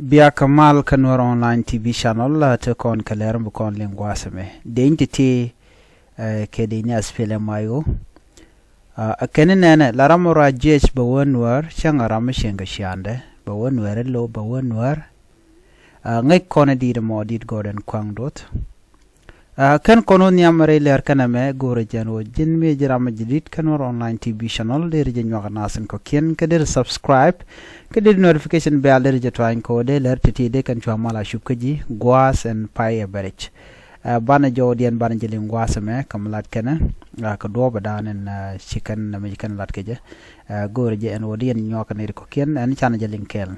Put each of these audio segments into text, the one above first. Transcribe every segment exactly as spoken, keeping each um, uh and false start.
Bia kä mal kä Nuɛr Online T V channel, ah, te kɔn kɛ lɛr mi kɔn liŋ gua̱a̱th ɛmɛ. Deny ti̱ti̱, eh, kɛ deny ni SPLM-IO. Ah, ɛ kɛn nɛnɛ la ram ɔ ra jiɛc bɛ wä Nuɛr, cäŋ a ram mi cieŋ kɛ ciaandɛ, bɛ wä Nuɛr ilo, bɛ wä Nuɛr. Ah, ŋäc kɔn ɛ di̱i̱t ɛmɔ di̱i̱t gɔɔdɛn kua̱ŋ duɔth. Ah, kɛn kɔn wä nhiam rɛy lɛr kɛn ɛmɛ, go̱o̱rɛ jɛn wä ji̱n mi ji̱ ram mi ji̱ di̱t kɛn wä Online T V channel, derɛ jɛ nyuak nath in kɔ̱kiɛn, kä derɛ subscribe, kä derɛ notification bell derɛ jɛ tuany kɛ wä dee lɛr ti̱ti̱ dee kɛn cua mal a cup kä ji̱ gua̱a̱th ɛn pay ɛ bɛrɛc. Ah, banɛ jɔwdiɛn banɛ jɛ liŋ gua̱a̱th ɛmɛ kɛ mi lat kɛnɛ, ah, kɛ duɔɔpɛ da̱a̱n ɛn, ah, ci kɛn ɛmɛ ci kɛn lat kɛ jɛ. Ah, go̱o̱rɛ jɛ ɛn wä diɛn nyuak kɛ nɛy kɔ̱kiɛn ɛn canɛ jɛ liŋ kɛɛl.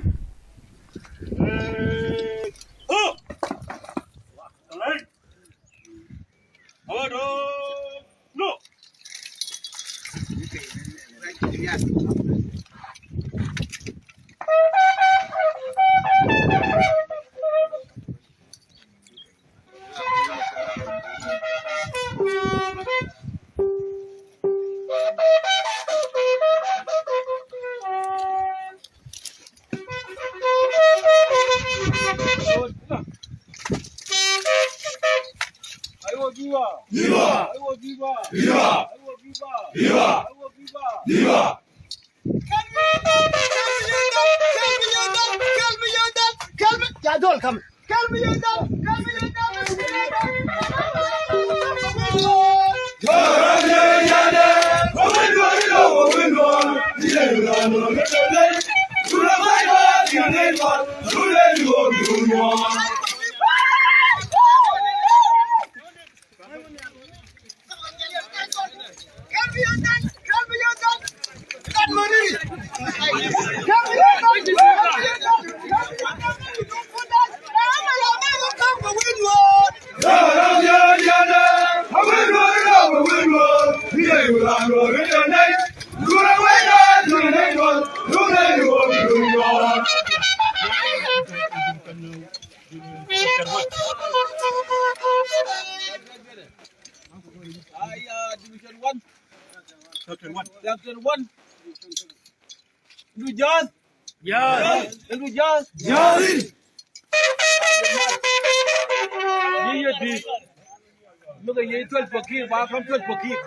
Aywa, viva! Viva! Aywa, viva! Viva! Aywa, viva! Viva! Aywa, viva! Viva! Aya, Division one. Section one. Section one. Ndu jaas. Jaas. Ndu jaas. Jaas. Yeye di. Look at yeye twelve fakir, ba kam twelve fakir.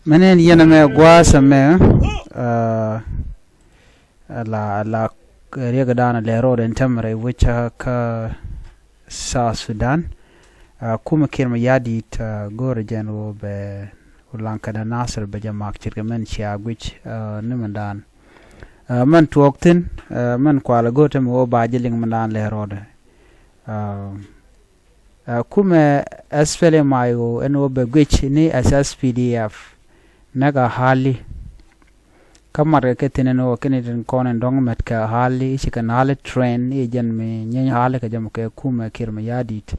Mɛn in yɛn ɛmɛ gua̱a̱th ɛmɛ, aa, la, la riɛk dan lɛ road in tɛmɛ rɛy wec kä South Sudan. Aa, kumɛ Kiir Mayardit, aa, go̱o̱rɛ jɛn wä bɛ wä laŋ kɛnɛ Nasir bɛ jɛ mak ce̱tkɛ mɛn cia guic, aa, ni mɛn dan. Aa, mɛn tuɔɔk thi̱n, aa, mɛn kualɛ go̱o̱r tɛmɛ wä ba jɛ liŋ mɛn dan lɛ road. Aa, Ɛ, kumɛ S P L M I O ɛn ɣöö bɛ guic ni S S P D F näk Ahali. Kä matkɛ kɛ thi̱n ɛn ɣöö kɛn itin kɔn in dɔ̱ŋ mɛt kɛ Ahali, ci kɛn Ahali train i̱ jɛn mi nyieeny Ahali kɛ jɛ mɔ kɛ kumɛ Kiir Mayardit.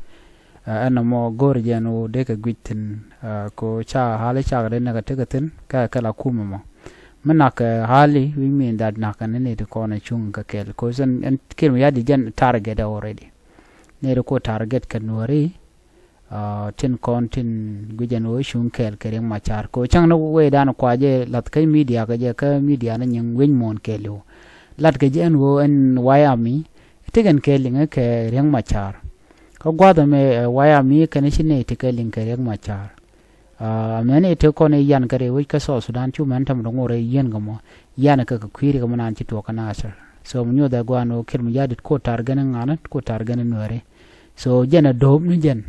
Ɛ, ɛn nɔmɔ go̱o̱r jɛ ɛn ɣöö dee kɛ guic thi̱n, ɛ, kɛ ɣöö ca Ahali cakɛ dee näk ɛ tekɛ thi̱n kɛ kɛ la kumɛ mɔ. Mi nak kɛ Ahali, wi̱c mi in that nak kɛn ni ti kɔn ɛ cuŋ kɛ kɛl. Kɛ ɣöö ɛn, ɛn Kiir Mayardit jɛn target ɛ already. Nɛy ti ku target kɛ Nuääri, aa, tin kɔn tin guic ɛn ɣöö cuŋ kɛɛl kɛ Riek Machar. Kɛ ɣöö cäŋ ni wecdan kuacɛ lath kä media kɛ jɛ, kä media ni nyiŋ wec muɔ̱ɔ̱n kɛɛliw. Lat kɛ jɛ ɛn ɣöö ɛn White Army, tekɛn kɛ liŋɛ kɛ Riek Machar. Kä gua̱a̱th ɛmɛ, ɛ, White Army kɛn ci nɛy ti kɛ liŋ kɛ Riek Machar. Aa, mɛn i̱ te kɔn i̱ yan kɛ rɛy wec kä South Sudan cu mɛn tɛm dɔ̱ŋ wä rɛy yien kɛ mɔ, yan kɛ kɛ kui̱ri kɛ mɔ naan ci tuɔɔk kä Nasir. So mi nyuɔth ɛ gua̱a̱n ɣöö Kiir Mayardit ku target ni ŋa̱nä, ku target ni Nuääri. So jɛn ɛ do̱p ni jɛn.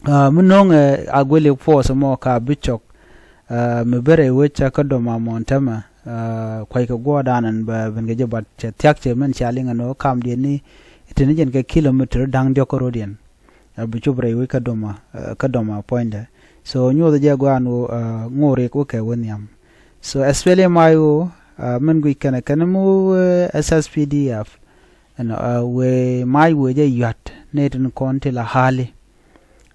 Aa, mi no̱o̱ŋ ɛ Agwelek force mɔ ka bi cɔk, aa, mi ben rɛy wec kä Doma mɔn tɛmɛ, aa, kuackɛ guɔ̱ɔ̱rdan ɛn bɛ ben kɛ jɛ, but cɛ thia̱k cɛ mɛn cia liŋ ɛn ɣöö kamdiɛn ni te ni jɛn kɛ kilometer da̱ŋ diɔ̱k kä ro̱diɛn. Ɛ, bi cop rɛy wec kä Doma, ɛ, kä Doma puɔ̱nydɛ. So nyuɔth jɛ gua̱a̱n ɣöö, ɛ, ŋo̱o̱r riɛk wä kɛ wä nhiam. So S P L M I O, ɛ, mɛn guic kɛnɛ kɛnɛ mi wä, ɛ, S S P D F. Ɛnɔ, ɛ, wëë mac wëë jɛ yua̱t nɛy tin kɔn ti la Ahali.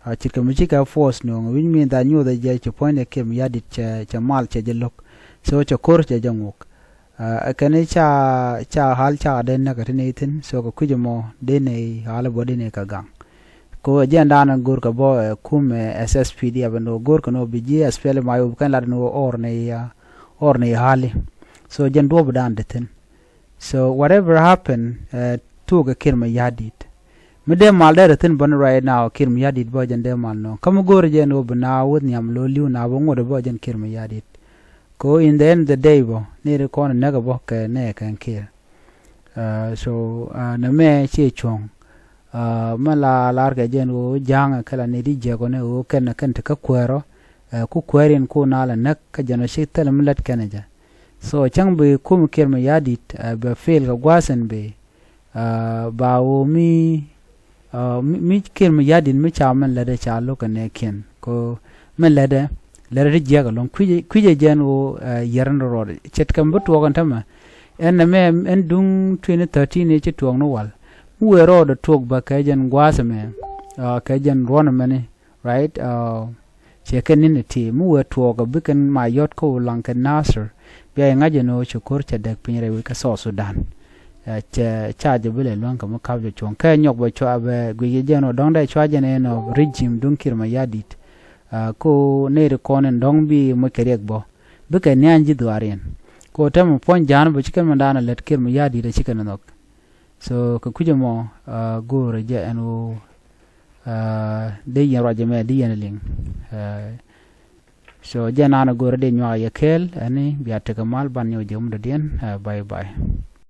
Ɛ, ce̱tkɛ mi cikɛ force nööŋ, which mean that nyuɔth jɛ ci puɔ̱nydɛ Kiir Mayardit cɛ, cɛ mal cɛ jɛ lo̱k. So cɛ ko̱r cɛ jɛ ŋuk. Ɛ, kɛn ca, ca Ahali ca dee näk kä ti nɛy thi̱n, so kɛ kui̱c ɛmɔ dee nɛy Ahali bä dee nɛy kɛ gaŋ. Kɛ ɣöö jɛn dan go̱o̱r kɛ bä, ɛ, kumɛ, ɛ, S S P D F ɛn ɣöö go̱o̱r kɛ ni ɣöö bi ji̱ S P L M I O bi kɛn lat ni ɣöö ɣɔr nɛy, ɛ, ɣɔr nɛy Ahali. So jɛn duɔ̱ɔ̱p dan te thi̱n. So whatever happen, ɛ, tuɔɔk kɛ Kiir Mayardit. Mi dee mal dee rɛ thi̱n bä ni right now, Kiir Mayardit bä jɛn dee mal nɔ. Kä mi go̱o̱rɛ jɛ ni wä bi na wä nhiam lo̱ li̱w na bä ŋuɔ̱t bä jɛn Kiir Mayardit. Kɛ ɣöö in the end of the day bä, ni ri kɔn näk bä kɛ nɛ kɛn Kiir. Aa, so, aa, nɛ mɛ ciɛ cuɔ̱ŋ. Aa, mɛ la lar kɛ jɛn ɣöö ja̱a̱ŋ kɛ la ni di jiɛk ɣöö nɛ ɣöö kɛn kɛn ti kä kuäärä. Aa, ku kuääri in ku na la näk kä jɛn ɣöö ci thilɛ mi lät kɛn jɛ. So, cäŋ bi kum Kiir Mayardit, aa, bɛ fail kɛ gua̱a̱th in bi. Aa, ba ɣöö mi, aa, mi, mi Kiir Mayardit mi ca mɛn lätdɛ ca lo̱k kɛ nɛɛkiɛn. Kɛ ɣöö mɛn lätdɛ, lätdɛ ti jiäk ɛlɔ̱ŋ. Kui̱cɛ, kui̱cɛ jɛn ɣöö, aa, yiɛr ni rɔɔdɛ. Ce̱tkɛ mi bi tuɔɔk ɛn tämɛ. Ɛn nɛmɛ ɛn duŋ twenty thirteen ëë ci tuɔɔk ni wal. Mi wëë rɔɔdɛ tuɔɔk bä kɛ jɛn gua̱a̱th ɛmɛ. Aa, kɛ jɛn ruɔ̱n ɛmɛni. Right? Aa, cɛ kɛn ni̱n ɛ ti mi wëë tuɔɔk ɛ bikɛn ma yɔt kä Ulaŋ kɛ Nasir. Bia yɛ ŋa̱c ɛn ɣöö cɛ ko̱r cɛ däk piny rɛy wec kä South Sudan. Ɛ, cɛ ca jɛ bi lɛ luäŋ kɛ mi kap jɛ cuɔ̱ŋ. Kɛ nyɔk bɛ cua bɛ guic jɛ jɛn ɣöö dɔ̱ŋ dee cua jɛn ɛn ɣöö regime duŋ Kiir Mayardit. Ɛ, ko nɛy ti kɔn in dɔ̱ŋ bi moc kɛ riɛk bä. Bikɛ nia̱a̱ny ji̱ dhuaar yɛn. Ko tɛmɛ puɔ̱ny ja̱a̱n bä ci kɛn mɛn da̱a̱n ɛ lät Kiir Mayardit ɛ ci kɛn ɛ nhɔk. So kɛ kui̱cä mɔ, aa, go̱o̱rä jɛ ɛn ɣöö, aa, dee yɛn ruac ɛmɛ dee yɛn liŋ. Aa, so jɛ naan go̱o̱rä dee nyuak yɛ kɛɛl ɛn i̱ bia tekɛ mal ban nyɔk jɛ mudɔ̱diɛn. Aa, bye bye.